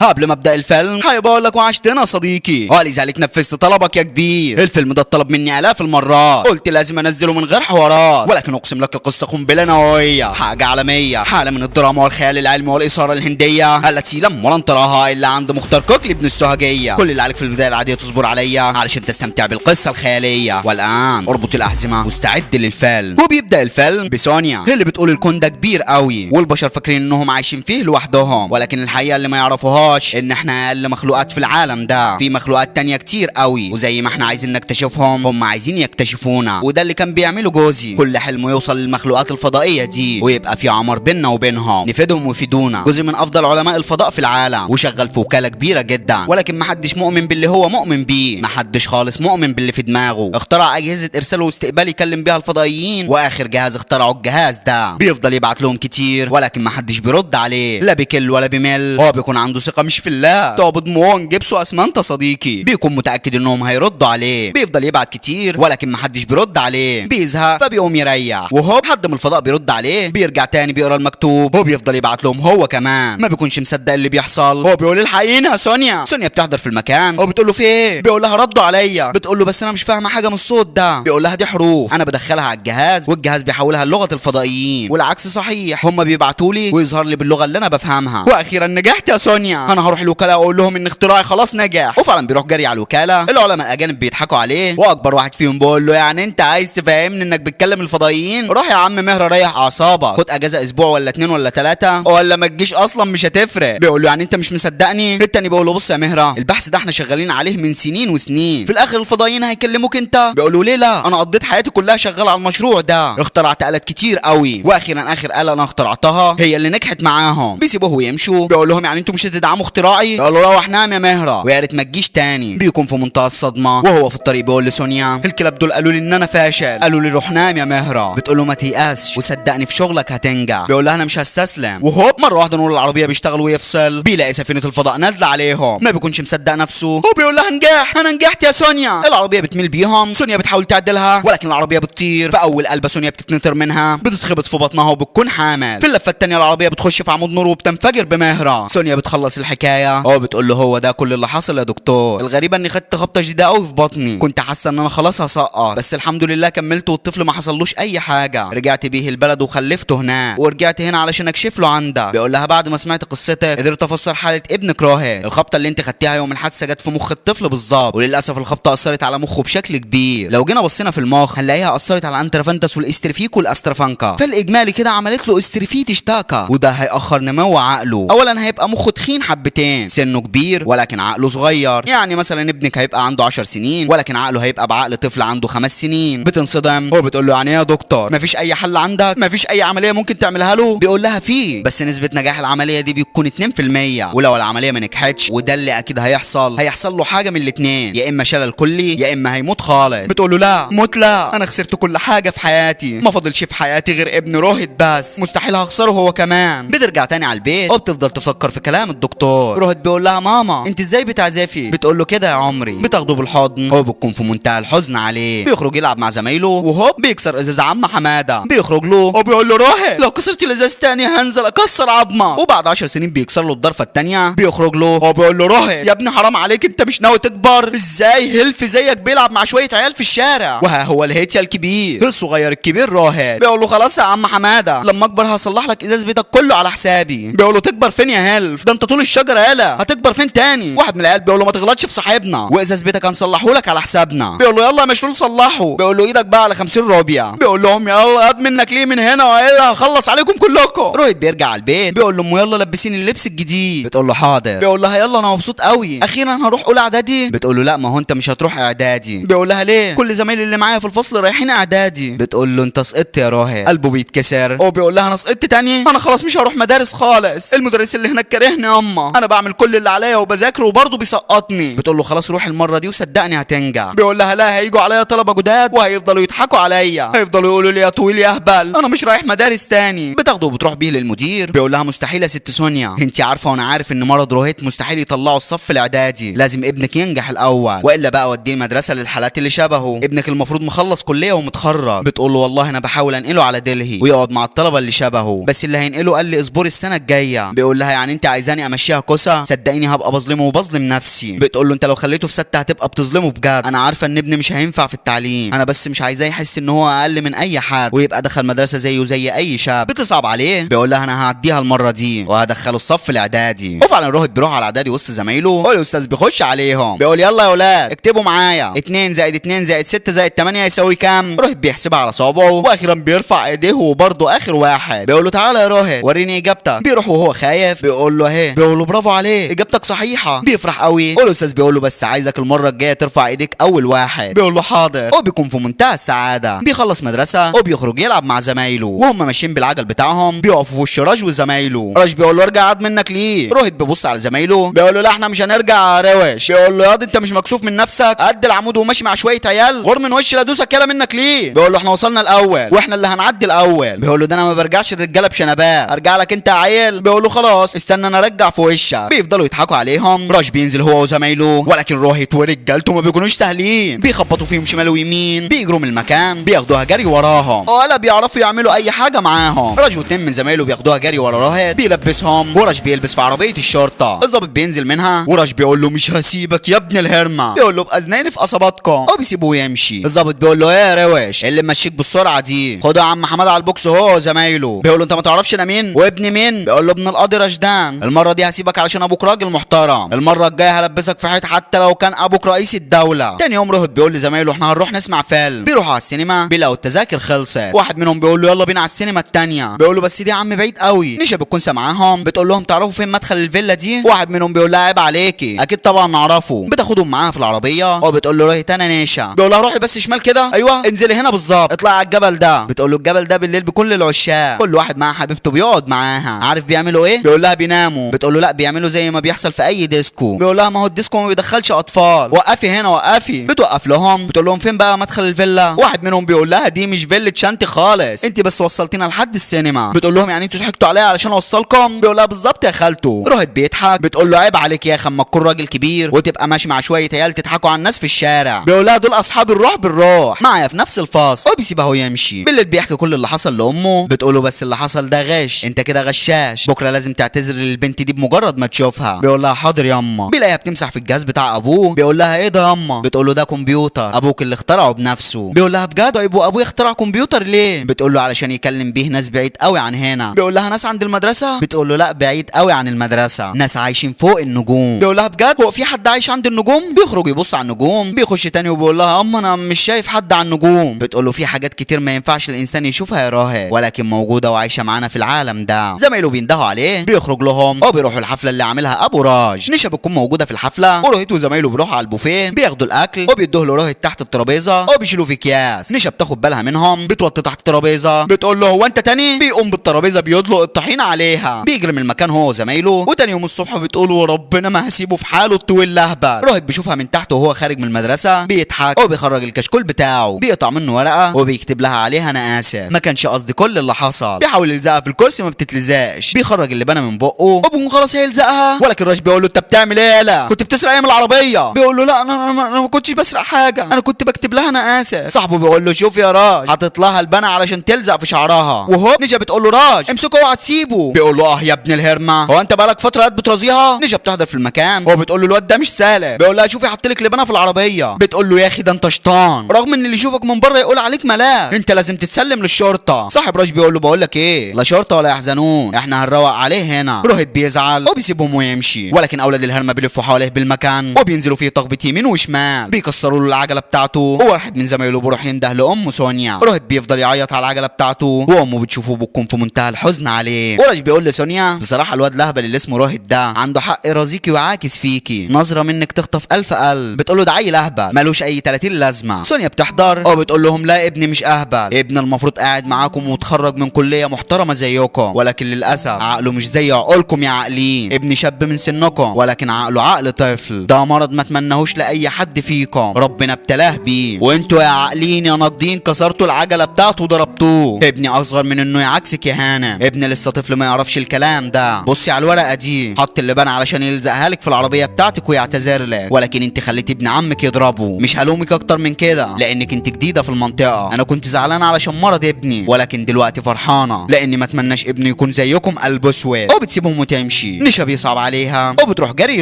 قبل ما ابدا الفيلم حابب اقول لك وحشتنا صديقي، ولذلك نفذت طلبك يا كبير. الفيلم ده اتطلب مني الاف المرات، قلت لازم انزله من غير حوارات، ولكن اقسم لك القصة قنبلة نووية، حاجة عالمية، حاله من الدراما والخيال العلمي والاثارة الهندية التي لم ولن تراها الا عند مختار كوكلي ابن السوهاجيه. كل اللي عليك في البداية العادية تصبر عليا علشان تستمتع بالقصة الخيالية. والان اربط الاحزمه واستعد للفيلم. وبيبدا الفيلم بسونيا اللي بتقول الكون ده كبير قوي والبشر فاكرين انهم عايشين فيه لوحدهم، ولكن الحقيقة اللي ما يعرفوهاش ان احنا اقل مخلوقات في العالم ده، في مخلوقات تانية كتير قوي، وزي ما احنا عايزين نكتشفهم هم عايزين يكتشفونا. وده اللي كان بيعمله جوزي، كل حلمه يوصل للمخلوقات الفضائية دي ويبقى في عمر بيننا وبينهم، نفيدهم ويفيدونا. جوزي من افضل علماء الفضاء في العالم وشغال في وكالة كبيرة جدا، ولكن محدش مؤمن باللي هو مؤمن بيه، محدش خالص مؤمن باللي في دماغه. اخترع اجهزة ارسال واستقبال يكلم بيها الفضائيين، واخر جهاز اخترعه الجهاز ده، بيفضل يبعت لهم كتير ولكن محدش بيرد عليه، لا بكل ولا بمل. هو بيكون عنده ثقة مش في الله، تعبد مون جبسو اسمنت صديقي، بيكون متاكد انهم هيردوا عليه، بيفضل يبعت كتير ولكن محدش بيرد عليه، بيزهق فبيقوم يريح، وهوب حد من الفضاء بيرد عليه، بيرجع تاني بيقرا المكتوب، هو بيفضل يبعت لهم هو كمان، ما بيكونش مصدق اللي بيحصل. هو بيقول الحقيني يا سونيا. سونيا بتحضر في المكان، هو بتقول له في ايه؟ بيقول لها ردوا عليا. بتقول له بس انا مش فاهمه حاجة من الصوت ده. بيقول لها دي حروف انا بدخلها على الجهاز والجهاز بيحولها للغة الفضائيين، والعكس صحيح، هم بيبعتوا لي ويظهر لي باللغة اللي انا بفهمها. واخيرا نجحت يا سونيا، انا هروح الوكالة اقول لهم ان اختراعي خلاص نجح. وفعلا بيروح جري على الوكالة، العلماء الاجانب بيضحكوا عليه، واكبر واحد فيهم بيقول له يعني انت عايز تفهمني انك بتكلم الفضائيين؟ روح يا عم مهره ريح اعصابك، خد اجازه اسبوع ولا اتنين ولا تلاتة ولا ما تجيش اصلا مش هتفرق. بيقول له يعني انت مش مصدقني؟ التاني بيقول له بص يا مهره، البحث ده احنا شغالين عليه من سنين وسنين، في الاخر الفضائيين هيكلموك انت؟ بيقول له ليه لا، انا قضيت حياتي كلها شغال على المشروع ده، اخترعت آلات كتير قوي، واخيرا اخر آلة انا اخترعتها هي اللي نجحت معاهم. بيسيبوه ويمشوا، بيقول لهم يعني انتوا مش هتدعموا اختراعي؟ بيقول له روح نام يا مهره ويا ريت ما تجيش تاني. بيكون في منتهى الصدمة وهو في الطريق بيقول لسونيا الكلاب دول قالوا لي ان انا فاشل، قالوا لي روح نام يا مهره. بتقول له ما تيأسش وصدقني في شغلك هتنجح. بيقول لها انا مش هستسلم. وهوب مرة واحدة نور العربية بيشتغل ويفصل، بيلاقي سفينة الفضاء نازله عليهم، ما بيكونش مصدق نفسه، هو بيقول لها نجحت، انا نجحت يا سونيا. العربية بتميل بيهم، سونيا بتحاول تعدلها ولكن العربية بتطير، فاول قلبه سونيا بتتنطر منها، بتتخبط في بطنها وبتكون حامل. في اللفة الثانية العربية بتخش في عمود نور وبتنفجر بمهره. سونيا بتخلص الحكاية، هو بتقول له هو ده كل اللي حصل يا دكتور، الغريبة اني خدت خبطه شديدة قوي في بطني، كنت حاسه ان انا خلاص هسقط، بس الحمد لله كملت والطفل ما حصلوش اي حاجة، رجعت بيه البلد وخلفته هناك ورجعت هنا علشان اكشف له عندك. بيقول لها بعد ما سمعت قصتك قدرت افسر حاله ابنك راهب، الخبطه اللي انت خدتيها يوم الحادثة جت في مخ الطفل بالظبط، وللاسف الخبطه اثرت على مخه بشكل كبير، لو جينا بصينا في المخ هنلاقيها اثرت على الانترفانتس والاسترفيك والاسترفانكا، فالاجمالي كده عملت له استرفيتشتاكا، وده هيأخر نمو عقله. اولا هيبقى مخه تخين حبتين، سنة كبير ولكن عقله صغير، يعني مثلا ابنك هيبقى عنده 10 سنين ولكن عقله هيبقى بعقل طفل عنده 5 سنين. بتنصدم وبتقول له يعني ايه يا دكتور، مفيش اي حل عندك؟ مفيش اي عملية ممكن تعملها له؟ بيقول لها في، بس نسبه نجاح العملية دي بتكون 2%، ولو العملية ما نجحتش وده اللي اكيد هيحصل، هيحصل له حاجة من الاثنين، يا اما شلل كلي يا اما هيموت خالص. بتقول له لا موت لا، انا خسرت كل حاجة في حياتي، ما فاضلش في حياتي غير ابن روهت بس، مستحيل هخسره هو كمان. بترجع تاني على البيت وبتفضل تفكر في كلام الدكتور. روهت بيقول لها ماما انت ازاي بتعزفي؟ بتقول له كده يا عمري. بتاخده بالحضن، هو بتكون في منتهى الحزن عليه. بيخرج يلعب مع زمايله وهوب بيكسر ازاز عم حمادة، بيخرج له وبيقول له روهت لو كسرت الازاز تاني هنزل اكسر عظمك. وبعد 10 سنين بيكسر له الضرفه التانية، بيخرج له وبيقول له روهت يا ابني حرام عليك، انت مش ناوي تكبر؟ ازاي هلف زيك بيلعب مع شوية عيال في الشارع؟ وها هو الهيتيا الكبير الصغير الكبير روهت. بيقول له خلاص يا عم حمادة لما اكبر هصلح لك ازاز بيتك كله على حسابي. بيقول له تكبر فين يا هلف، ده انت طول الشجرة يالا، هتكبر فين تاني؟ واحد من العيال بيقول له ما تغلطش في صاحبنا وازاز بيتك هنصلحه لك على حسابنا. بيقول له يلا يا مشلول صلحه. بيقول له ايدك بقى على 50 ربيع. بيقول لهم يلا ياض منك ليه من هنا والا هخلص عليكم كلكم. روهت بيرجع على البيت بيقول لامه يلا لبسيني اللبس الجديد. بتقول له حاضر. بيقول لها يلا انا مبسوط قوي، اخيرا هروح اولى اعدادي. بتقول له لا ما هو انت مش هتروح اعدادي. بيقول لها ليه؟ كل زمايلي اللي معايا في الفصل رايحين اعدادي. بتقول له انت سقطت يا روهت. قلبه بيتكسر وبيقول لها انا سقطت تاني، انا خلاص مش هروح مدارس خالص، المدرس اللي هناك كرهني ياما، انا بعمل كل اللي عليا وبذاكر وبرضه بيسقطني. بتقول له خلاص روح المرة دي وصدقني هتنجح. بيقول لها لا هيجوا عليا طلبه جداد وهيفضلوا يضحكوا عليا، هيفضلوا يقولوا لي يا طويل يا اهبل، انا مش رايح مدارس تاني. بتاخده وبتروح بيه للمدير. بيقول لها مستحيل يا ست سونيا، انت عارفه وانا عارف ان مرض روهت مستحيل يطلعه الصف الاعدادي، لازم ابنك ينجح الاول والا بقى اوديه المدرسة للحالات اللي شبهه، ابنك المفروض مخلص كليه ومتخرج. بتقول له والله انا بحاول انقله على دلهي ويقعد مع الطلبة اللي شبهه، بس اللي هينقله قال لي اصبري السنة الجاية. بيقول لها يعني انت عايزاني امشي ويمشيها كوسة، صدقيني هبقى بظلمه وبظلم نفسي. بتقول له انت لو خليته في 6 هتبقى بتظلمه بجد، انا عارفه ان ابني مش هينفع في التعليم، انا بس مش عايزاه يحس ان هو اقل من اي حد ويبقى دخل مدرسه زيه زي اي شاب. بتصعب عليه، بيقول لها انا هعديها المرة دي وهدخله الصف الاعدادي. وفعلا روهيت بيروح على الاعدادي وسط زمايله، والاستاذ بيخش عليهم بيقول يلا يا اولاد اكتبوا معايا 2 زائد 2 زائد 6 زائد 8 يساوي كام؟ روهيت بيحسبها على صوابعه، واخيرا بيرفع ايديه وبرضه اخر واحد. بيقول له تعالى يا روهيت وريني اجابتك. بيروح وهو خايف بيقول له اهي، بيقول له برافو عليك اجابتك صحيحه. بيفرح قوي، والاستاذ بيقول له بس عايزك المرة الجاية ترفع ايديك اول واحد. بيقول له حاضر، وبيكون في منتهى السعادة. بيخلص مدرسه وبيخرج يلعب مع زمايله، وهم ماشيين بالعجل بتاعهم بيقفوا في وش راج وزمايله. راج بيقول له ارجع عاد منك ليه؟ روهيت بيبص على زمايله بيقول له لا احنا مش هنرجع يا روش. بيقول له ياض انت مش مكسوف من نفسك؟ قد العمود وماشي مع شوية عيال، غور من وش لا دوسك يلا منك ليه؟ بيقول له احنا وصلنا الاول واحنا اللي هنعدي الاول. بيقول له ده انا ما برجعش الرجالة بشنبات، ارجع لك انت يا عيل؟ بيقول له خلاص استنى انا ارجع في وشك. بيفضلوا يضحكوا عليهم. راج بينزل هو وزمايله، ولكن روهيت ورجالته ما بيكونوش سهلين، بيخبطوا فيهم شمال ويمين، بيجروا من المكان، بياخدوها جري وراهم ولا بيعرفوا يعملوا اي حاجة معاهم. راج واتنين من زمايله بياخدوها جري ورا روهيت، بيلبسهم، وراج بيلبس في عربية الشرطة. الظابط بينزل منها وراج بيقول له مش هسيبك يا ابن الهرمه، بيقول له بأذنين في قصباتكم، وبيسيبوه يمشي. الظابط بيقول له ايه يا روش اللي مشيك بالسرعة دي؟ خده يا عم حماد على البوكس هو وزمايله. بيقول له انت ما تعرفش انا مين وابن مين؟ بيقول له ابن القاضي رشدان، المرة دي هسيبك علشان ابوك راجل محترم، المرة الجاية هلبسك في حيط حتى لو كان ابوك رئيس الدولة. تاني يوم روهيت بيقول لزمايله احنا هنروح نسمع فيلم. بيروحوا على السينما بيلاقوا التذاكر خلصت. واحد منهم بيقول له يلا بينا على السينما الثانية، بيقول له بس دي يا عم بعيد قوي. نشا بتكون سامعاهم بتقول لهم تعرفوا فين مدخل الفيلا دي؟ واحد منهم بيقول لها عيب عليكي اكيد طبعا نعرفه. بتاخدهم معاها في العربية وبتقول له روحي تاني نشا، بيقول لها روحي بس شمال كده، ايوه انزلي هنا بالظبط، اطلعي على الجبل ده. بتقول له الجبل ده بالليل بكل العشاق، كل واحد مع حبيبته بيقعد معاها، عارف بيعملوا ايه؟ بيقول لها بيناموا. بتقول له لا بيعملوا زي ما بيحصل في اي ديسكو. بيقول لها ما هو الديسكو ما بيدخلش اطفال، وقفي هنا وقفي. بتوقف لهم بتقول لهم فين بقى مدخل الفيلا؟ واحد منهم بيقول لها دي مش فيلا شانتي خالص، انت بس وصلتينا لحد السينما. بتقول لهم يعني انتوا ضحكتوا عليا علشان اوصلكم؟ بيقول لها بالظبط يا خالته. روهيت بيضحك بتقول له عيب عليك يا اخي اما تكون راجل كبير وتبقى ماشي مع شوية عيال تضحكوا على الناس في الشارع. بيقول لها دول اصحاب الروح بالروح معايا في نفس الفصل، وبيسيبها ويمشي. بالليل بيحكي كل اللي حصل لامه، بتقول له بس اللي حصل ده غش، انت كده غشاش، بكره لازم تعتذر للبنت دي بمجرد ما تشوفها. بيقول لها حاضر ياما. بيلاقيها بتمسح في الجهاز بتاع ابوه، بيقول لها ايه ده ياما؟ بتقول له ده كمبيوتر ابوك اللي اخترعه بنفسه. بيقول لها بجد؟ طيب وابوي اخترع كمبيوتر ليه؟ بتقول له علشان يكلم بيه ناس بعيد قوي عن هنا. بيقول لها ناس عند المدرسة؟ بتقول له لا بعيد قوي عن المدرسة، ناس عايشين فوق النجوم. بيقول لها بجد هو في حد عايش عند النجوم؟ بيخرج يبص على النجوم، بيخش تاني وبيقول لها اما انا مش شايف حد على النجوم. بتقول له في حاجات كتير ما ينفعش الانسان يشوفها يا راهب، ولكن موجودة وعايشة معانا في العالم ده. زمايله بيندهوا عليه، بيخرج لهم وبيروحوا الحفلة اللي عاملها ابو راج. نشا بتكون موجودة في الحفلة، وروهيت وزمايله بيروحوا على البوفيه، بياخدوا الاكل وبيدوه لروهيت تحت الترابيزة وبيشيلوه في اكياس. نشا بتاخد بالها منهم، بتوطي تحت الترابيزة، بتقول له هو انت تاني؟ بيقوم بالترابيزه بيدلق الطحين عليها، بيجري من المكان هو وزمايله. وتاني يوم الصبح بتقول وربنا ما هسيبه في حاله الطويل الاهبل. روهيت بيشوفها من تحت وهو خارج من المدرسة، بيضحك وبيخرج الكشكول بتاعه، بيقطع منه ورقة وبيكتب لها عليها انا اسف ما كانش قصدي كل اللي حصل. بيحاول يلزقها في الكرسي ما بتتلزقش، بيخرج اللبانه من بقه وبيقوم خلاص هيلزقها، ولكن راج بيقول له انت بتعمل ايه يالا؟ كنت بتسرق ايه من العربية؟ بيقول له لا انا ما كنتش بسرق حاجة، انا كنت بكتب لها انا اسف. صاحبه بيقول له شوف يا راج حاطط لها البانه علشان تلزق في شعرها. وهو نشا بتقول له راج امسكه اوعى تسيبه. بيقول له اه يا ابن الهرمه هو انت بقالك فترة قاعد بترازيها؟ نشا بتحضر في المكان وبتقول له الواد ده مش سالك. بيقول لها شوفي حط لك لبانه في العربية. بتقول له يا اخي ده انت شيطان، رغم ان اللي يشوفك من بره يقول عليك ملاك، انت لازم تتسلم للشرطة. صاحب راج بيقول له بقول لك ايه، لا شرطه ولا يحزنون، احنا هنروق عليه هنا. روهيت بيزعل وبيسيبهم ويمشي، ولكن اولاد الهرمه بيلفوا حواليه بالمكان وبينزلوا فيه تخبيط يمين وشمال، بيكسروا له العجلة بتاعته. وواحد من زمايله بيروح ينده لامه سونيا. روهيت بيفضل يعيط على العجلة بتاعته وامه بتشوفه بتكون في منتهى الحزن عليه. وراج بيقول لسونيا بصراحة الواد الاهبل اللي اسمه روهيت ده عنده حق يرازيكي وعاكس فيكي، نظره منك تخطف الف قلب. بتقول له ده عيل اهبل مالوش اي 30 لازمه. سونيا بتحضر وبتقول لهم لا ابني مش اهبل، ابني المفروض قاعد معاكم وتخرج من كليه محترمه زيكم، ولكن للاسف عقله مش زي عقولكم يا عاقلين. ابني شاب من سنكم منكم، ولكن عقله عقل طفل. ده مرض ما اتمنهوش لاي حد فيكم، ربنا ابتلاه بيه، وانتوا يا عاقلين يا ناضجين كسرتوا العجلة بتاعته وضربتوه. ابني اصغر من انه يعكسك يا هانم، ابني لسه طفل ما يعرفش الكلام ده. بصي على الورقة دي، حط اللبان علشان يلزقها لك في العربية بتاعتك ويعتذر لك، ولكن انت خليتي ابن عمك يضربه. مش هلومك اكتر من كده لانك انت جديدة في المنطقة. انا كنت زعلانة علشان مرض ابني، ولكن دلوقتي فرحانة لاني ما اتمناش ابني يكون زيكم قلب اسود. وبتسيبهم وتمشي. نشا بيصعب عليها وبتروح جري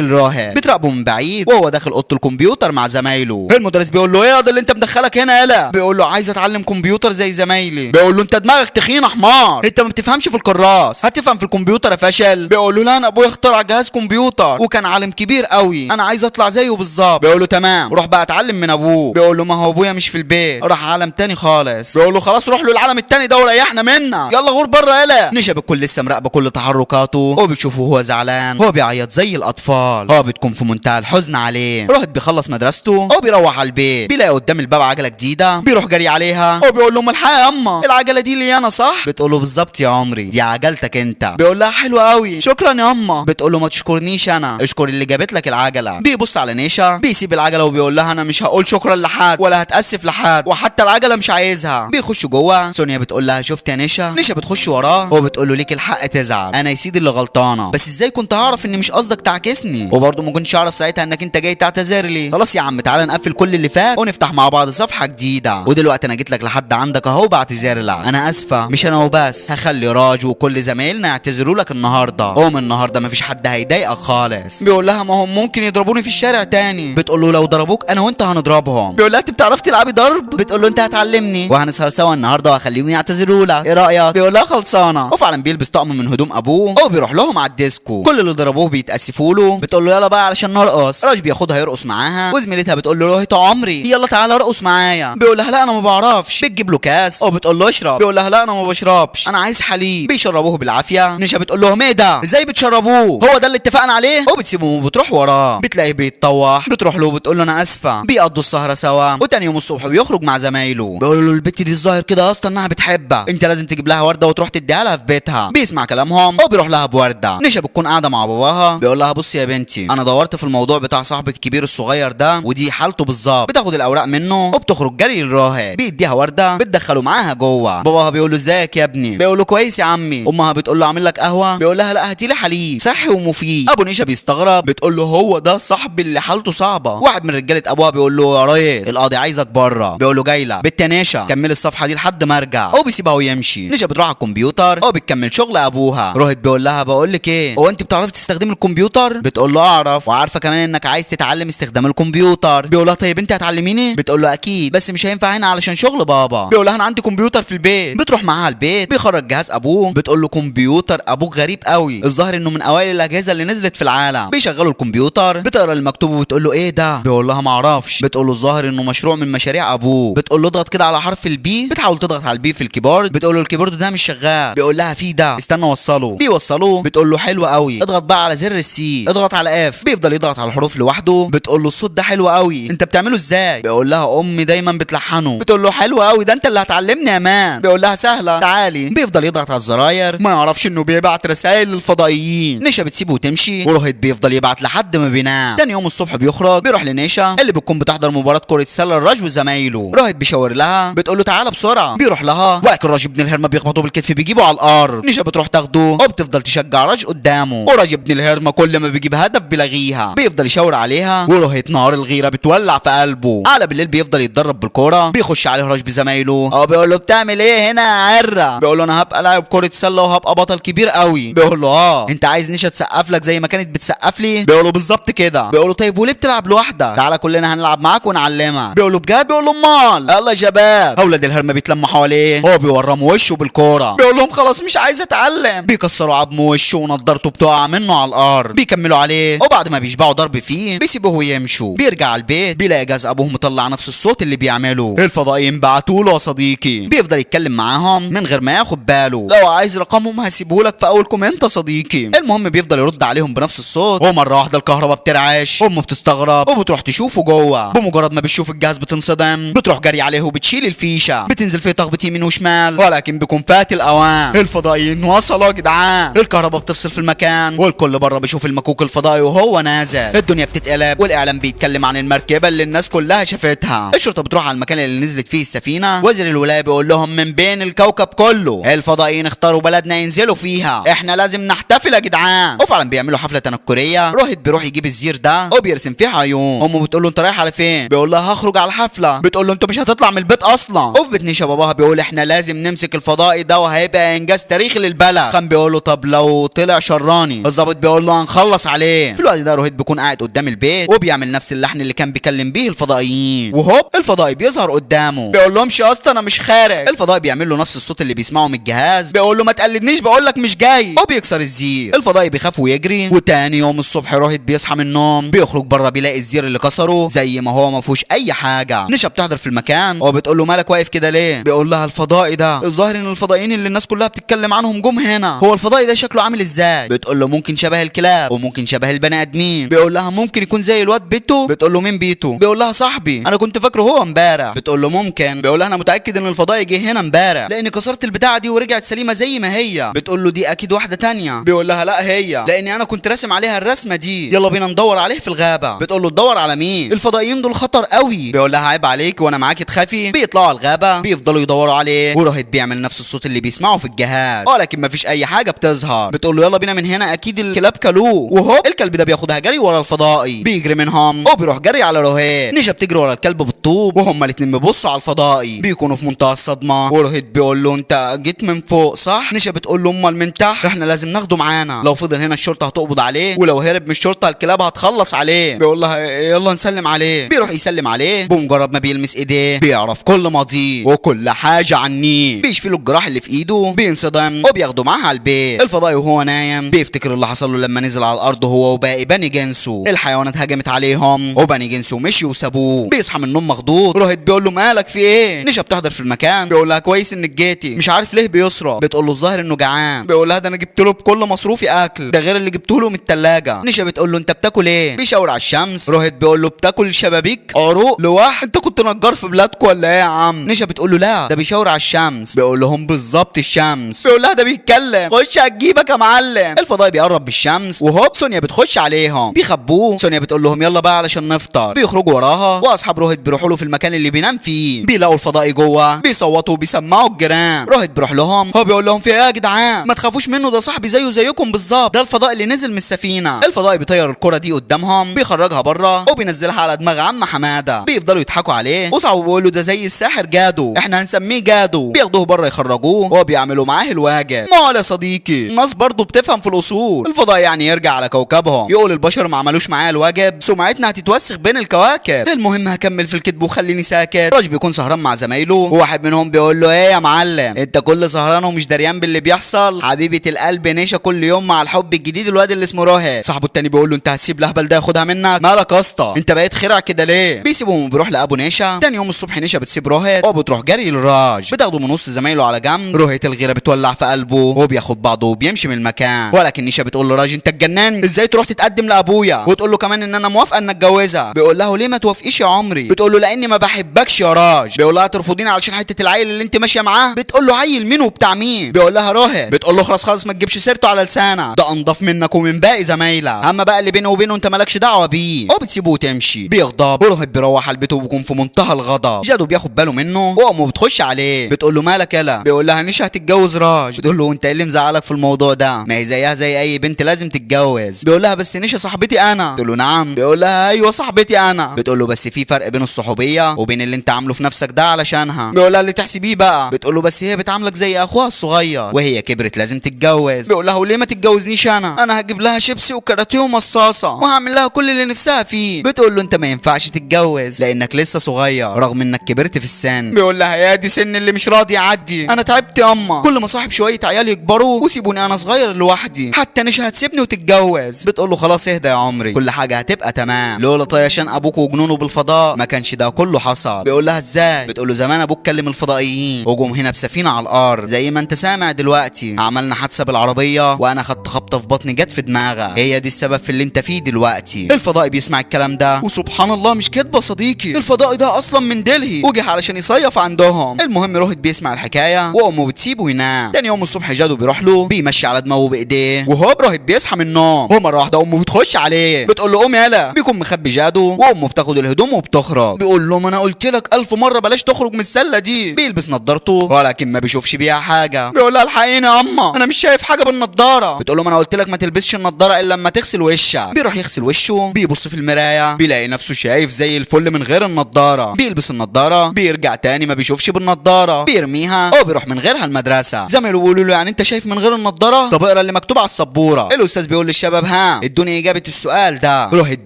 للراهب، بتراقبه من بعيد وهو داخل اوضة الكمبيوتر مع زمايله. المدرس بيقول له ايه ده اللي انت مدخلك هنا يالا؟ بيقول له عايز اتعلم كمبيوتر زي زمايلي. بيقول له انت دماغك تخينة حمار، انت ما بتفهمش في الكراس، هتفهم في الكمبيوتر يا فاشل. بيقول له لا انا ابويا اخترع جهاز كمبيوتر وكان عالم كبير قوي، انا عايز اطلع زيه بالظبط. بيقول له تمام روح بقى اتعلم من ابوه. بيقول له ما هو ابويا مش في البيت، راح عالم تاني خالص. بيقول له خلاص روح له العالم التاني ده وريحنا منك، يلا غور بره يالا. نشا بتكون لسه مراقبة كل تحركاته وبتشوفه وهو زعلان، هو بيعيط زي الاطفال، هو بتكون في منتهى الحزن عليه. روحت بيخلص مدرسته وبيروح على البيت، بيلاقي قدام الباب عجله جديدة، بيروح جري عليها وبيقول له الحق يا اما العجلة دي لي انا صح؟ بتقول له بالظبط يا عمري دي عجلتك انت. بيقول لها حلوة قوي شكرا يا اما. بتقول له ما تشكرنيش انا، اشكر اللي جابت لك العجلة. بيبص على نيشا بيسيب العجلة وبيقول لها انا مش هقول شكرا لحد ولا هتاسف لحد، وحتى العجلة مش عايزها. بيخش جوه، سونيا بتقول لها شفت يا نيشا؟ نيشا بتخش وراه وبتقول له ليك الحق تزعل، انا يا سيدي اللي غلطانة، بس ازاي كنت هعرف ان مش قصدك تعاكسني، وبرضه ما كنتش اعرف ساعتها انك انت جاي تعتذر لي. خلاص يا عم تعالى نقفل كل اللي فات ونفتح مع بعض صفحة جديدة، ودلوقتي انا جيت لك لحد عندك اهو بعتذر لك، انا اسفه مش انا وبس، هخلي راج وكل زمايلنا يعتذروا لك النهارده، قوم النهارده مفيش حد هيضايقك خالص. بيقول لها ما هم ممكن يضربوني في الشارع تاني. بتقول له لو ضربوك انا وانت هنضربهم. بيقول لها انت بتعرفي تلعبي ضرب؟ بتقول له انت هتعلمني وهنسهر سوا النهارده وهخليهم يعتذروا لك، ايه رايك؟ بيقول لها خلصانه. وفعلا بيلبس طقم من هدوم ابوه وبيروح لهم على الديسكو، كل اللي ضربوه بيتاسفوا له. بتقول له يلا بقى علشان نرقص. راج بياخدها يرقص معاها، وزميلتها بتقول له روحي عمري يلا تعالى ارقص معايا. بيقول لها لا انا ما بعرفش. بتجيب له كاس وبتقول له اشرب. بيقول لها لا انا ما بشربش انا عايز حليب. بيشربوه بالعافية. نشا بتقول لهم ايه ده ازاي بتشربوه، هو ده اللي اتفقنا عليه؟ وبتسيبه وبتروح وراه. بتلاقيه بيتطوح، بتروح له وبتقول له انا اسفه. بيقضوا السهرة سوا، وتاني يوم الصبح بيخرج مع زمايله. بيقولوا له البت دي الظاهر كده اصلا انها بتحبك، انت لازم تجيب لها ورده وتروح تديها لها في بيتها. بيسمع كلامهم وبيروح لها بورده. نشا بتكون قاعدة مع باباها، بيقول لها بصي يا بنتي انا دورت في الموضوع بتاع صاحبك الكبير الصغير ده ودي حالته بالظبط. بتاخد الاوراق منه وبتخرج جري للراهب، بيديها ورده بتدخله معاها جوه. باباها بيقول له ازيك يا ابني؟ بيقول له كويس يا عمي. امها بتقول له اعمل لك قهوة؟ بيقول لها لا هاتي لي حليب صحي ومفيد. ابو نيشا بيستغرب، بتقول له هو ده صاحبي اللي حالته صعبة. واحد من رجاله ابوها بيقول له يا ريس القاضي عايزك بره. بيقول له جاي لك. بنت نيشا كمل الصفحة دي لحد ما ارجع، وبيسيبها ويمشي. نيشا بتروح على الكمبيوتر وبتكمل شغل ابوها. روحت بيقول لها بقول لك ايه، هو انت بتعرفي تستخدمي الكمبيوتر؟ بتقول له اعرف، وعارفه كمان انك عايز تتعلم استخدام الكمبيوتر. بيقول لها طيب انت هتعلميني؟ بتقول له اكيد بس مش هينفع هنا علشان شغل بابا. بيقول لها انا عندي كمبيوتر في البيت. بتروح معاها البيت، بيخرج جهاز ابوه. بتقول له كمبيوتر ابوك غريب قوي، الظاهر انه من اوائل الاجهزة اللي نزلت في العالم. بيشغلوا الكمبيوتر، بتقرا المكتوب وبتقول له ايه ده؟ بيقول لها ما اعرفش. بتقول له الظاهر انه مشروع من مشاريع ابوه. بتقول له اضغط كده على حرف ال B. بتحاول تضغط على ال B في ال keyboard، بتقول له ال keyboard ده مش شغال. بيقول لها في ده استنى وصله. بيوصله. بتقول له حلو قوي، اضغط بقى على زر ال C، اضغط على F. بيفضل يضغط على الحروف لوحده. بتقول له الصوت ده حلو قوي، انت بتعمله ازاي؟ بيقول لها امي دايما بتلحنه. بتقول له حلو قوي ده انت اللي هتعلمني يا man. بيقول لها سهلة تعالي. بيفضل يضغط على الزراير، ما يعرفش انه بيبعت رسائل للفضائيين. نيشا بتسيبه وتمشي، وروهيت بيفضل يبعت لحد ما بينام. تاني يوم الصبح بيخرج، بيروح لنيشا اللي بتكون بتحضر مباراة كره سله الراج وزمايله. روهيت بيشاور لها، بتقول له تعالى بسرعة. بيروح لها، ولكن راج ابن الهرمه بيخبطه بالكتف بيجيبه على الارض. نيشا بتروح تاخده وبتفضل تشجع راج قدامه، وراج ابن الهرمه كل ما بيجيب هدف بيلغيها. بيفضل يشاور عليها، وروهيت نار الغيرة بتولع في قلبه. على بالليل بيفضل يتدرب بالكورة، بيخش عليه راج بزمايله، بيقول له بتعمل ايه هنا يا عره؟ بيقول له انا هبقى لاعب كره سله وهبقى بطل كبير قوي. بيقول له انت عايز نيشا تسقف لك زي ما كانت بتسقف لي؟ بيقول له بالظبط كده. بيقول له طيب وليه بتلعب لوحدك؟ تعالى كلنا هنلعب معاك ونعلمك. بيقول له بجد؟ بيقول له امال. يلا يا شباب. اولاد الهرمه بيتلموا حواليه، هو بيورموا وشه بالكورة. بيقول لهم خلاص مش عايز اتعلم. بيكسروا عظم وشه ونضارته بتقع منه على الارض. بيكملوا عليه، وبعد ما بيشبعوا ضرب فيه بيسيبوه ويمشوا. بيرجع على البيت بيلاقي جهاز ابوه مطلع نفس الصوت اللي بيعمله. الفضائيين بعتوا له يا صديقي. بيفضل يتكلم معاهم من غير ما ياخد باله. لو عايز رقمهم هسيبه لك في اول comment يا صديقي. المهم بيفضل يرد عليهم بنفس الصوت، ومرة واحدة الكهرباء بترعش. امه بتستغرب وبتروح تشوفه جوه. بمجرد ما بتشوف الجهاز بتنصدم، بتروح جري عليه وبتشيل الفيشه، بتنزل فيه تخبط يمين وشمال، ولكن بيكون فات الاوان. الفضائيين وصلوا يا جدعان. الكهرباء بتفصل في المكان، والكل بره بيشوف بيشوف المكوك الفضائي وهو نازل. الدنيا بتتقلب والاعلام بيتكلم عن المركبة اللي الناس كلها شافتها. الشرطة بتروح على المكان اللي نزلت فيه السفينة. وزير الولاية بيقول لهم من بين الكوكب كله الفضائيين اختاروا بلدنا ينزلوا فيها، احنا لازم نحتفل يا جدعان. وفعلا بيعملوا حفلة تنكريه. روهيت بيروح يجيب الزير ده وبيرسم فيه عيون. امه بتقول له انت رايح على فين؟ بيقول لها هخرج على الحفلة. بتقول له انت مش هتطلع من البيت اصلا. وفي بيت نيشا باباها بيقول احنا لازم نمسك الفضائي ده وهيبقى انجاز تاريخي للبلد. خان بيقول له طب لو طلع شراني؟ الظابط بيقول له هنخلص عليه. في الوقت ده روهيت بيكون قاعد قدام البيت وبيعمل نفس اللحن اللي كان بيكلم بيه الفضائيين، وهوب الفضائي بيظهر قدامه بيقول لهم يا اسطى انا مش خارج. الفضائي بيعمل له نفس الصوت اللي بيسمعه من الجهاز، بيقول له ما تقلدنيش بقول لك مش جاي، وبيكسر الزير. الفضائي بيخاف ويجري. وتاني يوم الصبح روهيت بيصحى من النوم، بيخرج بره بيلاقي الزير اللي كسره زي ما هو ما فيهوش اي حاجة. نشا بتحضر في المكان وبتقول له مالك واقف كده ليه؟ بيقول لها الفضائي ده الظاهر ان الفضائيين اللي الناس كلها بتتكلم عنهم جم هنا. هو الفضائي ده شكله عامل ازاي؟ بتقول له ممكن شبه الكلاب وممكن شبه البني ادمين. بيقول لها ممكن يكون زي الواد بيتو. بتقول له مين بيتو؟ بيقول لها صاحبي انا كنت فاكره هو امبارح. بتقول له ممكن. بيقول لها انا متاكد ان الفضائي جه هنا امبارح لان كسرت البتاعه دي ورجعت سليمة زي ما هي. بتقول له دي اكيد واحدة تانية. بيقول لها لا هي، لان انا كنت راسم عليها الرسمة دي، يلا بينا ندور عليه في الغابة. بتقول له تدور على مين؟ الفضائيين دول خطر قوي. بيقول لها عيب عليك وانا معاكي تخافي. بيطلعوا على الغابة بيفضلوا يدوروا عليه، وروهيت بيعمل نفس الصوت اللي بيسمعه في الجهاز ولكن مفيش اي حاجة بتظهر. بتقول له يلا بينا من هنا اكيد الكلاب كلوه. وهوب الكلب ده بياخدها جري ورا الفضائي، بيجري منهم وبيروح جري على روهيت. نيشا بتجري ورا الكلب بالطوب وهما الاثنين بيبصوا على الفضائي، بيكونوا في منتهى الصدمة. وروهيت بيقول له انت جيت من فوق صح؟ نيشا بتقول له امال من تحت، احنا لازم ناخده معانا، لو فضل هنا الشرطة هتقبض عليه ولو هرب من الشرطة الكلاب هتخلص عليه. بيقول لها يلا نسلم عليه. بيروح يسلم عليه، بمجرد ما بيلمس ايديه بيعرف كل ماضيه وكل حاجة عنيه. بيشفي له الجراح اللي في ايده، بينصدم وبياخده معاه على البيت. الفضائي وهو نايم بيفتكر اللي حصل له لما نزل على الارض هو وباقي بني جنسه، الحيوانات هجمت عليهم وبني جنسه مشي وسابوه. بيصحى من النوم مخضوض. روهيت بيقول له مالك في ايه؟ نيشا بتحضر في المكان، بيقول لها كويس انك جيتي، مش عارف ليه بيصرخ. بتقول له الظاهر انه جعان. بيقول لها ده انا جبت له بكل مصروفي اكل، ده غير اللي جبته له من الثلاجة. نيشا بتقول له انت بتاكل ايه؟ بيشاور على الشمس. روهيت بيقول له بتاكل شبابيك عروق لوح، انت كنت نجار في بلادكم ولا ايه يا عم؟ نيشا بتقول له لا ده بيشاور على الشمس. بيقول لهم بالظبط الشمس. بيقول لها ده بيتكلم، خش هتجيبك يا معلم. الفضائي بيقرب بالشمس وهوب سونيا بتخش عليهم، بيخبوه. سونيا بتقول لهم يلا بقى علشان نفطر. بيخرجوا وراها واصحاب روهيت بيروحوا له في المكان اللي بينام فيه، بيلاقوا الفضائي جوه، بيصوتوا وبيسمعوا الجيران. روهيت بيروح لهم، هو بيقول لهم في ايه يا جدعان؟ ما تخافوش منه، ده صاحبي زيه زيكم بالظبط، ده الفضائي اللي نزل من السفينة. الفضائي بيطير الكره دي قدامهم، بيخرجها بره وبينزلها على دماغ عم حمادة. بيفضلوا يضحكوا عليه وصاحبه بيقول له ده زي الساحر جادو، احنا هنسميه جادو. بياخدوه بره يخرجوه وبيعملوا معاه الواجب. مال يا صديقي، الناس برضه بتفهم في الاصول. الفضائي يعني يرجع على كوكبهم يقول البشر ما عملوش معاه الواجب، سمعتنا هتتوسخ بين الكواكب. المهم هكمل في الكذب وخليني ساكت. راج بيكون سهران مع زمايله وواحد منهم بيقول له ايه يا معلم انت كل سهران ومش دريان باللي بيحصل؟ حبيبه القلب نيشا كل يوم مع الحب الجديد الواد اللي اسمه روهيت. صاحبه التاني بيقول له انت هتسيب الاهبل ده ياخدها منك؟ مالك يا اسطى انت بقيت خرع كده ليه؟ بيسيبهم وبيروح لابو نيشا. تاني يوم الصبح نيشا بتسيب روهيت وبتروح جري لراج، بتاخده من وسط زمايله على جنب. روهيت الغيرة بتولع في قلبه وبياخد بعضه وبيمشي من المكان. ولكن نيشا بتقول له راج انت اتجننت، ازاي تروح تتقدم لابويا وتقول له كمان ان انا موافقة ان اتجوزها؟ بيقول له ليه ما توافقيش يا عمري؟ بتقول له لاني ما بحبكش يا راج. بيقول لها ترفضيني علشان حتة العيل اللي انت ماشية معاه؟ بتقول له عيل مين وبتاع مين؟ بيقول لها روهيت. بتقول له خلاص خلاص ما تجيبش سيرته على لسانك، ده انضف منك ومن باقي زمايلك، اما بقى اللي بينه وبينه انت مالكش دعوه بيه. وبتسيبه وتمشي. بيغضب وروهيت بيروح على البيت وبيكون في منتهى الغضب. جادو بياخد باله منه وامه بتخش عليه بتقول له مالك يالا؟ بيقول لها نيشا هتتجوز راج. بتقول له انت ايه اللي مزعلك في الموضوع ده؟ ما هي زيها زي اي بنت لازم تتجوز. بيقول لها بس نيشا صاحبتي انا. بتقول له نعم؟ بيقول لها ايوه صاحبتي انا. بتقول له بس في فرق بين الصحوبيه وبين اللي انت عامله في نفسك ده علشانها. بيقول لها اللي تحسبيه بقى. بتقول له بس هي بتعاملك زي اخوها الصغير وهي كبرت لازم تتجوز. بيقول لها وليه ما تتجوزنيش انا؟ انا هجيب لها شيبسي وكاراتيه ومصاصه وهعمل لها كل اللي نفسها فيه. بتقول له انت ما ينفعش تتجوز لانك لسه صغير رغم انك كبرت في السن. بيقول لها يا دي سن اللي مش راضي يعدي، انا تعبت ياما، كل ما صاحب شوية عيال يكبروا وسيبوني انا صغير لوحدي، حتى نيشا هتسيبني وتتجوز. بتقول له خلاص اهدى يا عمري كل حاجة هتبقى تمام، لولا طيشان ابوك وجنونه بالفضاء ما كانش ده كله حصل. بيقول لها ازاي؟ بتقول له زمان ابوك كلم الفضائيين وجم هنا بسفينه على الارض زي ما انت سامع دلوقتي، عملنا حادثه بالعربية وانا خدت خبطه في بطني جت في دماغك، هي دي السبب في اللي انت فيه دلوقتي. الفضائي بيسمع الكلام ده وسبحان الله مش كدبه صديقي، الفضائي ده اصلا من دلهي وجه علشان يصيف عندهم. المهم روهيت بيسمع الحكاية وامه بتسيبه ينام. تاني يوم الصبح جادو بيروح له بيمشي على دماغه بايديه وهوب روهيت بيصحى بيصحى من النوم، ومرة واحدة امه بتخش عليه بتقول له قوم يالا. بيكون مخبي جادو، وامه بتاخد الهدوم وبتخرج. بيقول له ما انا قلت لك 1000 مرة بلاش تخرج من السلة دي. بيلبس نضارته ولكن ما بيشوفش بيها حاجة. بيقول لها الحقيني يا اما انا مش شايف حاجة بالنضاره. بتقول له ما انا قلت لك ما تلبسش النضارة الا لما تغسل وشك. بيروح يغسل وشه، بيبص في المراية بيلاقي نفسه شايف زي الفل من غير النضارة. بيلبس النضارة، بيرجع تاني ما بيشوفش بالنضاره، بيرميها وبيروح من غيرها المدرسة. زمايله بيقولوا له يعني انت شايف من غير النضارة؟ طب اقرا اللي مكتوب على السبوره. الاستاذ بيقول للشباب ها ادوني اجابه السؤال ده. روحت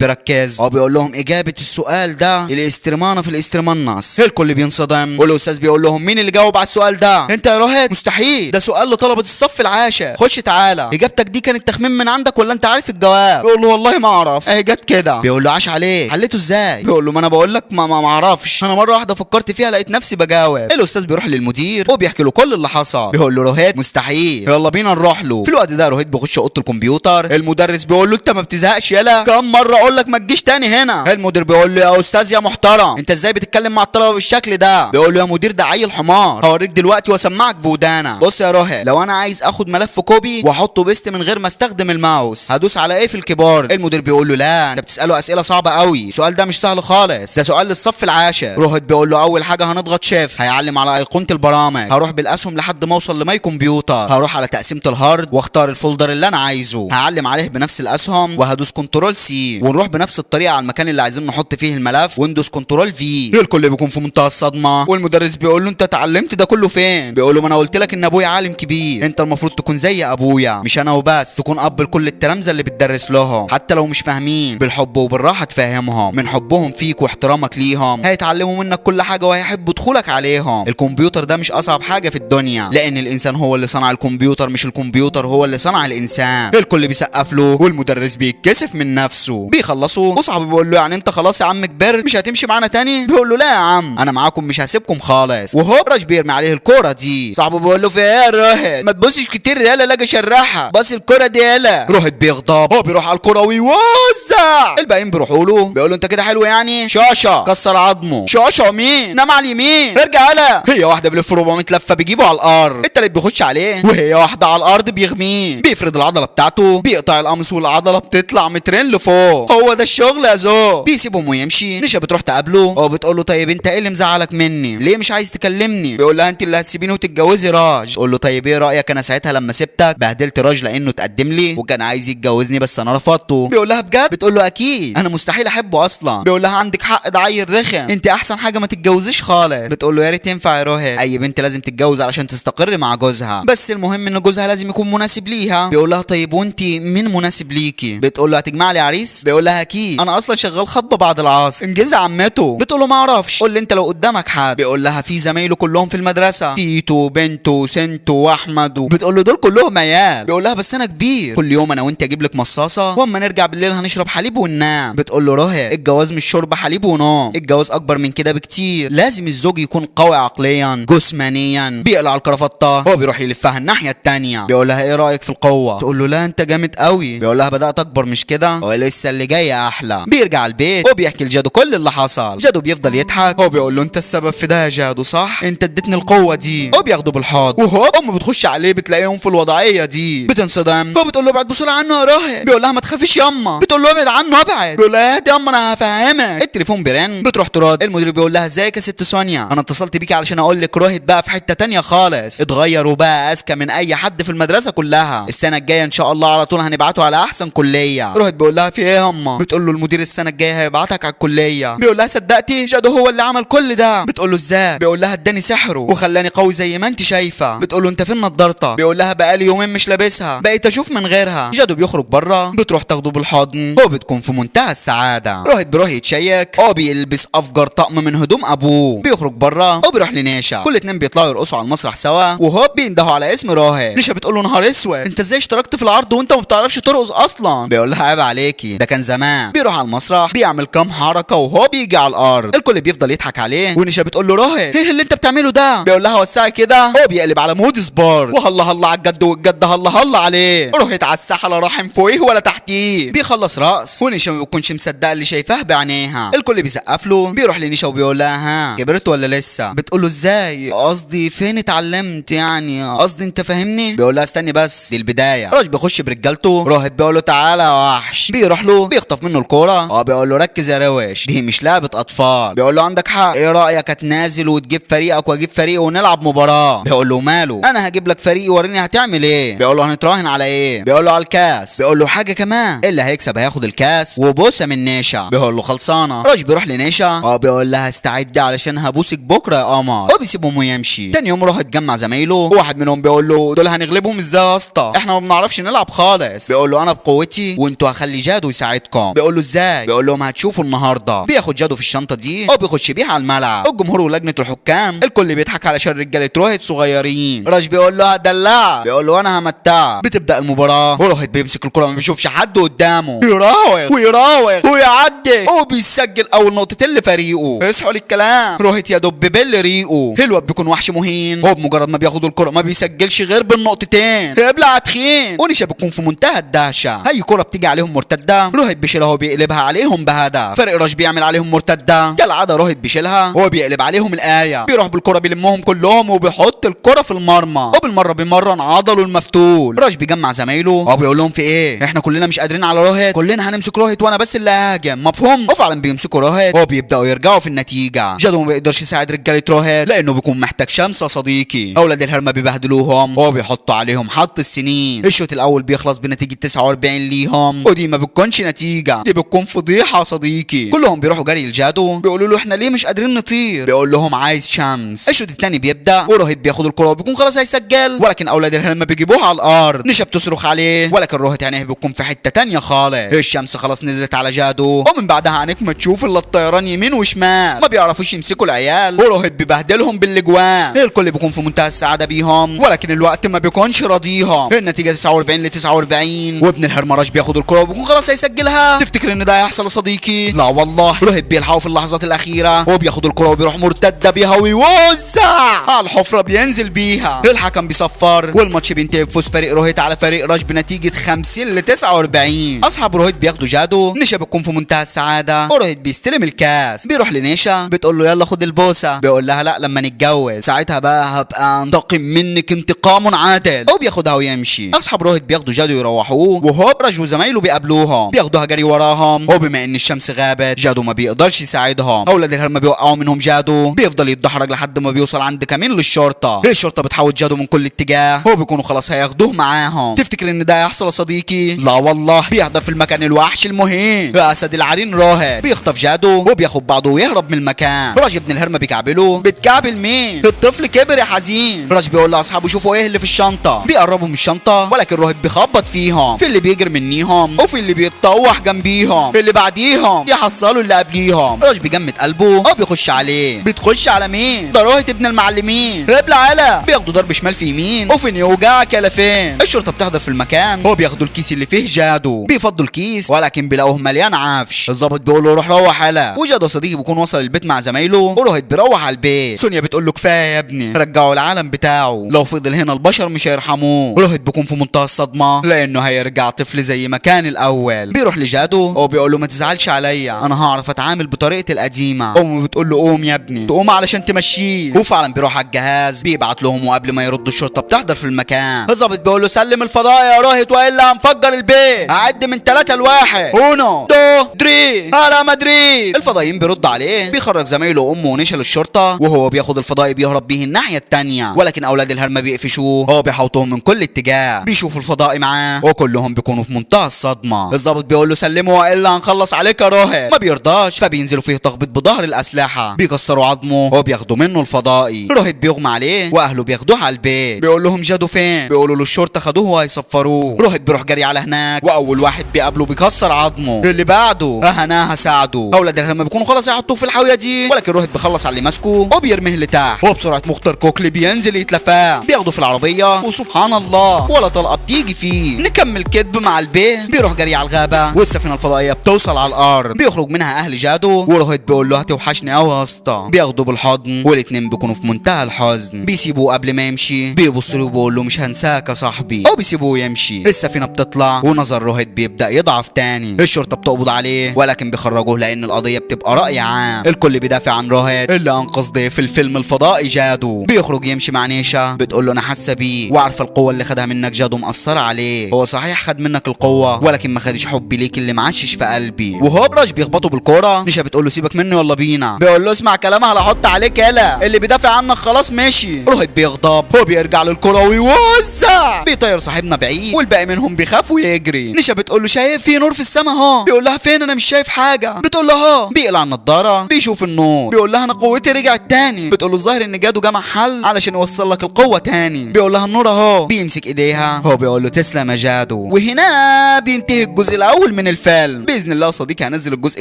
بركز او بيقول لهم اجابه السؤال ده الاسترمانه في الاسترمانس. الكل بينصدم، والاستاذ بيقول لهم مين اللي جاوب على السؤال ده؟ انت يا روحت؟ مستحيل، ده سؤال لطلبه الصف العاشر. خش تعالى، اجابتك دي كانت تخمين من عندك ولا انت عارف الجواب؟ بيقول له والله ما اعرف، اهي جت كده. بيقول له عاش عليك، حليته ازاي؟ بيقول له ما انا بقول لك ما اعرفش، انا مرة واحدة فكرت فيها لقيت نفسي بجاوب. الاستاذ بيروح للمدير وبيحكي له كل اللي حصل. بيقول له روهيت مستحيل، يلا بينا نروح له. في الوقت ده روهيت بيخش اوضة الكمبيوتر. المدرس بيقول له انت ما بتزهقش يالا؟ كم مرة اقول لك ما تجيش تاني هنا. المدير بيقول له يا استاذ يا محترم انت ازاي بتتكلم مع الطلبة بالشكل ده؟ بيقول له يا مدير ده عيل حمار، هوريك دلوقتي واسمعك بودانك. بص يا روهيت، لو انا عايز اخد ملف copy واحطه paste من غير ما استخدم الماوس هدوس على ايه في ال keyboard؟ المدير بيقول له لا، انت بتساله اسئلة صعبة قوي، السؤال ده مش سهل خالص، ده سؤال للصف العاشر. روهيت بيقول له اول حاجة هنضغط shift، هيعلم على ايقونة البرامج، هروح بالاسهم لحد ما اوصل ل My Computer، هروح على تقسيمه ال hard واختار ال folder اللي انا عايزه، هعلم عليه بنفس الاسهم وهدوس control C، ونروح بنفس الطريقة على المكان اللي عايزين نحط فيه الملف وندوس control V. الكل بيكون في منتهى الصدمة، والمدرس بيقول له انت اتعلمت ده كله فين؟ بيقول له ما انا قلت لك ان ابويا عالم كبير، انت المفروض تكون زي ابويا، مش انا وبس، تكون اب لكل التلامذه اللي بتدرس لهم حتى لو مش فاهمين، بالحب وبالراحه تفهمهم، من حبهم فيك واحترامك ليهم هيتعلموا منك كل حاجة وهيحبوا دخولك عليهم. الكمبيوتر ده مش اصعب حاجة في الدنيا، لان الانسان هو اللي صنع الكمبيوتر مش الكمبيوتر هو اللي صنع الانسان. الكل بيسقف له والمدرس بيتكسف من نفسه. بيخلصوا وصاحبه بيقول له يعني انت خلاص يا عم كبرت مش هتمشي معانا تاني؟ بيقول له لا يا عم انا معاكم مش هسيبكم خالص. وهوب راش بيرمي عليه الكورة دي. صاحبه بيقول له في ايه يا روهيت؟ ما تبصش كتير يالا لا شرحها، بص الكورة دي يالا. روهيت بيغضب، هو بيروح على الكورة ويوزع. الباقيين بيروحوا له بيقول له انت كده حلو يعني؟ شاشة كسر عظمه. شاشة مين؟ نام على اليمين، ارجع يالا. هي واحدة بيلف 400 لفه بيجيبه على الارض، التالت بيخش عليه وهي واحدة على الارض بيغميه، بيفرد العضلة بتاعته، بيقطع القميص والعضله بتطلع مترين لفوق. هو ده الشغل يا زو. بيسيبهم ويمشي. نشا بتروح تقابله وبتقول له طيب انت ايه اللي مزعلك مني؟ ليه مش عايز تكلمني؟ بيقول لها انت اللي هتسيبيني وتتجوزي راج. تقول له طيب ايه رايك انا ساعتها لما سبتك بهدلت راج لانه اتقدم لي وكان عايز يتجوزني بس انا رفضته. بيقول لها بجد؟ بتقول له اكيد، انا مستحيل احبه اصلا. بيقول لها عندك حق، ده عيل رخم، انت احسن حاجة ما تتجوزيش خالص. بتقول له يا ريت ينفع يا روهيت، اي بنت لازم تتجوز علشان تستقر مع جوزها، بس المهم ان جوزها لازم يكون مناسب ليها. بيقول لها طيب وانت مين مناسب ليكي؟ بتقول له هتجمع لي عريس؟ بيقول لها اكيد، انا اصلا شغال خطبه بعد العصر، انجزي عمته. بتقول له ما اعرفش، قول لي انت لو قدامك حد. بيقول لها في زمايله كلهم في المدرسة، تيتو بنته سنتو واحمد. بتقول له دول كلهم عيال. بيقول لها بس انا كبير، كل يوم انا وانت اجيب لك مصاصه واما نرجع بالليل هنشرب حليب وننام. بتقول له روهيت الجواز مش شرب حليب ونوم، الجواز اكبر من كده بكتير، لازم الزوج يكون قوي عقليا جسمانيا. بيقلع الكرافته هو بيروح يلفها الناحية الثانية. بيقول لها ايه رايك في القوة؟ تقول له لا انت جامد قوي. بيقول لها بدات اكبر مش كده؟ ولسه اللي جاي احلى. بيرجع البيت وبيحكي لجادو كل اللي حصل. جادو بيفضل يضحك، هو بيقول له انت السبب في ده يا جادو صح؟ انت اديتني القوة دي. هو بياخده بالحاض، وهو امه بتخش عليه بتلاقيهم في الوضعية دي، بتنصدم. هو بتقول له ابعد بسرعة عنه يا راهب. بيقول لها ما تخافيش ياما. بتقول له ابعد عنه ابعد. بيقول لها اهدي ياما انا هفهمك. التليفون بيرن، بتروح ترد. المدير بيقول لها ازيك يا ست سونيا، انا اتصلت بيكي علشان اقول لك روهيت بقى في حتة تانية خالص، اتغير وبقى اذكى من اي حد في المدرسة كلها، السنة الجاية ان شاء الله على طول هنبعته على احسن كليه. روهيت بيقول لها في ايه ياما؟ بتقول له المدير السنة الجاية هيبعتك على الكلية. بيقول لها صدقتي؟ جادو هو اللي عمل كل ده. بتقول له ازاي؟ بيقول لها اداني سحره وخلاني قوي زي ما انت شايفه. بتقول له انت فين نضارتك؟ بيقول لها بقالي يومين مش لابسها، بقيت اشوف من غيرها. جادو بيخرج بره، بتروح تاخده بالحضن وبتكون في منتهى السعادة. روهيت بيروح يتشيك، هو بيلبس افجر طقم من هدوم ابوه. بيخرج بره وبيروح لنيشا، كل اتنين بيطلعوا يرقصوا على المسرح سوا، وهوب بيندهوا على اسم روهيت. نيشا بتقول له نهار اسود، انت ازاي اشتركت في العرض وانت ما بتعرفش ترقص اصلا؟ بيقول لها عيب عليكي، ده كان زمان. بيروح على المسرح بيعمل كام حركة وهو بيجي على الارض، الكل بيفضل يضحك عليه. ونيشا بتقول له روهيت ايه اللي انت بتعمله ده؟ بيقول لها وسعي كده. هو بيقلب على mode سبارك، وهلا هلا على الجد والجد هلا هلا عليه. روهيت على الساحة لا راحم فوقيه ولا تحتيه. بيخلص رقص ونيشا ما بتكونش مصدقه اللي شايفاه بعينيها، الكل بيسقف له. بيروح لنيشا وبيقول لها ها كبرت ولا لسه؟ بتقول له ازاي؟ قصدي فين اتعلمت يعني، قصدي انت فاهمني؟ بيقول لها استني بس دي البداية. راج بيخش برجليه برجالته. روهيت بيقول له تعالى يا وحش، بيروح له بيخطف منه الكورة، بيقول له ركز يا روش، دي مش لعبه اطفال. بيقول له عندك حق، ايه رايك اتنازل وتجيب فريقك واجيب فريقي ونلعب مباراة؟ بيقول له ماله، انا هجيب لك فريقي وريني هتعمل ايه. بيقول له هنتراهن على ايه؟ بيقول له على الكاس. بيقول له حاجة كمان، اللي هيكسب هياخد الكاس وبوسه من نيشا. بيقول له خلصانه. راج بيروح لنيشا، بيقول لها استعدي علشان هبوسك بكره يا قمر، وبيسيبهم ويمشي. تاني يوم روح اتجمع زمايله، وواحد منهم بيقول له دول هنغلبهم ازاي يا اسطى، احنا ما بنعرفش نلعب خالص. بيقول له انا بقوتي وانتوا هخلي جادو يساعدكم. بيقول له ازاي؟ بيقول لهم هتشوفوا النهارده. بياخد جادو في الشنطة دي وبيخش بيها على الملعب. الجمهور ولجنه الحكام الكل بيضحك علشان رجاله روهيت صغيرين. راج بيقول له هدلع، بيقول له انا همتع. بتبدا المباراة وروهيت بيمسك الكره ما بيشوفش حد قدامه، يراوغ ويراوغ ويعدي وبيسجل اول نقطتين لفريقه. اصحوا للكلام، روهيت يا دب بل ريقه. الواد بيكون وحش مهين، هو بمجرد ما بياخد الكره ما بيسجلش غير بالنقطتين، ابلع تخين. ونيشا بتكون في منتهى الدهشة، اي كره بتيجي عليهم مرتدة روهيت بيشيلها وبيقلبها عليهم بهدف. فريق راج بيعمل عليهم مرتدة كالعادة، روهيت بيشيلها وبيقلب عليهم الايه، بيروح بالكرة بيلمهم كلهم وبيحط الكره في المرمى، وبالمره بيمرن عضلة المفتول. راج بيجمع زمايله وبيقول لهم في ايه، احنا كلنا مش قادرين على روهيت، كلنا هنمسك روهيت وانا بس اللي هاجم، مفهوم؟ وفعلا بيمسكوا روهيت وبيبداوا يرجعوا في النتيجة. جادو ما بيقدرش يساعد رجاله روهيت لانه بيكون محتاج شمس يا صديقي. اولاد الهرمه بيبهدلوهم وبيحطوا عليهم حط السنين. الشوط الاول بيخلص بنتيجة 49 ليهم، ودي ما بتكونش نتيجة، دي بتكون فضيحة يا صديقي. كلهم بيروحوا جري لجادو بيقولوا له احنا ليه مش قادرين نطير؟ بيقول لهم عايز شمس. الشوط الثاني بيبدا وروهيت بياخد الكره وبيكون خلاص هيسجل، ولكن اولاد الهرمه بيجيبوها على الارض. نشا بتصرخ عليه، ولكن روهيت عينيه بتكون في حتة ثانية خالص. الشمس خلاص نزلت على جادو، ومن بعدها عينيك ما تشوف الا الطيران يمين وشمال، ما بيعرفوش يمسكوا العيال، وروهيت بيبهدلهم بالاجوان. الكل بيكون في منتهى السعادة بيهم، ولكن الوقت ما بيكونش راضيهم. النتيجة 49-49، وابن الهرمراج بياخد الكره وبيكون خلاص هيسجلها. تفتكر ان ده هيحصل يا صديقي؟ لا والله، روهيت بيلحقه في اللحظات الاخيرة وبياخد الكره وبيروح مرتدة بيها ويوزع على الحفرة بينزل بيها. الحكم بيصفر والماتش بينتهي بفوز فريق روهيت على فريق راج بنتيجة 50-49. اصحاب روهيت بياخدوا جادو، نيشا بتكون في منتهى السعادة وروهيت بيستلم الكاس. بيروح لنيشا بتقول له يلا خد البوسه، بيقول لها لا لما نتجوز ساعتها بقى هبقى انتقم منك انتقام عادل، وبياخدها ويمشي. اصحاب روهيت بياخدوا جادو يروحوه، وهوب راج وزمايله بيقابلوهم بياخدوها جري وراهم. وبما ان الشمس غابت جادو ما بيقدرش يساعدهم، اولاد الهرمه بيوقعوا منهم جادو، بيفضل يتدحرج لحد ما بيوصل عند كمين للشرطة. الشرطة بتحاول جادو من كل اتجاه وبيكونوا خلاص هياخدوه معاهم. تفتكر ان ده هيحصل يا صديقي؟ لا والله، بيحضر في المكان الوحش المهين اسد العرين روهيت، بيخطف جادو وبياخد بعضه ويهرب من المكان. راج ابن الهرمه بيكعبله، بتكعبل مين؟ الطفل كبر يا حزين. راج بيقول لاصحابه شوفوا ايه اللي في الشنطة، بيقربوا من الشنطة ولكن روهيت بيخبط فيهم، في اللي بيجري منيهم وفي اللي بيتطوح جنبيهم، اللي بعديهم يحصلوا اللي قبليهم. راج بيجمد قلبه وبيخش عليه، بتخش على مين؟ ده روهيت ابن المعلمين، ابلع على. بياخدوا ضرب شمال في يمين وفين يوجعك يا لفين. الشرطة بتحضر في المكان وبياخدوا الكيس اللي فيه جادو، بيفضوا الكيس ولكن بيلاقوه مليان عفش. الظابط بيقول له روح روح هلا، وجادو صديقي بيكون وصل البيت مع زمايله وروهيت بيروح على البيت. سونيا بتقول له كفاية يا ابني، رجعوا العالم بتاعه، لو فضل هنا البشر مش هيرحموه. روهيت بيكون في منتهى الصدمة لانه هيرجع طفل زي ما كان الاول. بيروح لجادو وبيقول له ما تزعلش عليا، انا هعرف اتعامل بطريقتي القديمة. امه بتقول له قوم يا ابني، تقوم علشان تمشيه. وفعلا بيروح على الجهاز بيبعت لهم، وقبل ما يردوا الشرطة بتحضر في المكان. الظابط بيقول له سلم الفضاء يا روهيت والا هنفجر البيت، هعد من 3 ل1، uno dos tres على مدريد. الفضائيين بيرد عليه، بيخرج زمايله وامه ونيشا للشرطة، وهو بياخد الفضائي بيهرب بيه الناحية الثانية، ولكن اولاد الهرمه بيقفشوه وبيحوطوهم من كل اتجاه. بيشوفوا الفضائي معاه وكلهم بيكونوا في منتهى الصدمة. الظابط بيقول له سلمه والا هنخلص عليك يا روهيت، ما بيرضاش، فبينزلوا فيه تخبيط بظهر الاسلحة، بيكسروا عظمه وبياخدوا منه الفضائي. روهيت بيغمى عليه واهله بياخدوه على البيت، بيقول لهم جادو فين؟ بيقولوا له الشرطة خدوه وهيصفروه. روهيت بيروح جري على هناك، واول واحد بيقابله بيكسر عظمه، اللي بعده اهناها ساعده. اولاد الهرمه بيكونوا خلاص هيحطوه في الحاويه دي، ولكن روهيت بيخلص على اللي ماسكه وبيرميه لتحت، وبسرعة مختار كوكلي بينزل يتلفاه، بياخده في العربية وسبحان الله ولا طلقه بتيجي فيه. نكمل كدب مع البيه، بيروح جري على الغابة والسفينة الفضائية بتوصل على الارض، بيخرج منها اهل جادو وروهيت بيقول له هتوحشني قوي يا اسطى، بياخده بالحضن والاتنين بيكونوا في منتهى الحزن. بيسيبوه قبل ما يمشي، بيبص بيبص له وبيقول له مش هنساك يا صاحبي، وبيسيبه ويمشي. السفينة بتطلع ونظر روهيت بيبدا يضعف تاني. الشرطة بتقبض عليه ولكن بيخرجوه لان القضية بتبقى راي عام. الكل بيدافع عن روهيت اللي انقذ ضيف الفيلم الفضائي جادو. بيخرج يمشي مع نيشا، بتقول له انا حاسه بيه وعارفه القوة اللي خدها منك جادو مأثره عليه، هو صحيح خد منك القوة ولكن ما خدش حبي ليك اللي معشش في قلبي. وهو راج بيخبطه بالكورة. نيشا بتقول له سيبك منه يلا بينا. بيقول له اسمع كلامها لا احط عليك يلا اللي بيدافع عنك خلاص ماشي. روهيت بيغضب، هو بيرجع للكرة ويوزع، بيطير صاحبنا بعيد والباقي منهم بيخاف ويجري. نيشا بتقول له شايف في نور في السما اهو. بيقول لها فين انا مش شايف حاجة. بتقول له اهو. بيقلع النضارة بيشوف النور. بيقول لها انا قوتي رجعت تاني. بتقول له الظاهر ان جادو جمع حل علشان يوصل لك القوة تاني. بيقول لها النور اهو. بيمسك ايديها هو بيقول له تسلم يا جادو. وهنا بينتهي الجزء الاول من الفيلم. باذن الله يا صديقي هنزل الجزء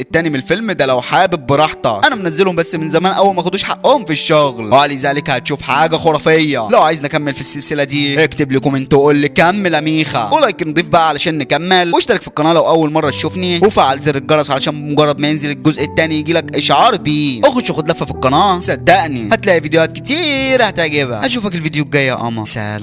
الثاني من الفيلم ده لو حابب براحتك، انا منزلهم بس من زمان اول ما خدوش حقهم في الشغل، ولذلك هتشوف حاجة خرافية. لو عايز نكمل في السلسلة دي اكتب لي comment وقول لي كمل يا ميخا، و like نضيف بقى علشان نكمل، واشترك في القناة لو اول مرة تشوفني، وفعل زر الجرس علشان مجرد ما ينزل الجزء الثاني يجي لك اشعار بيه. اخش خد لفه في القناة، صدقني هتلاقي فيديوهات كتير هتعجبك. اشوفك الفيديو الجاي يا قمر، سلام.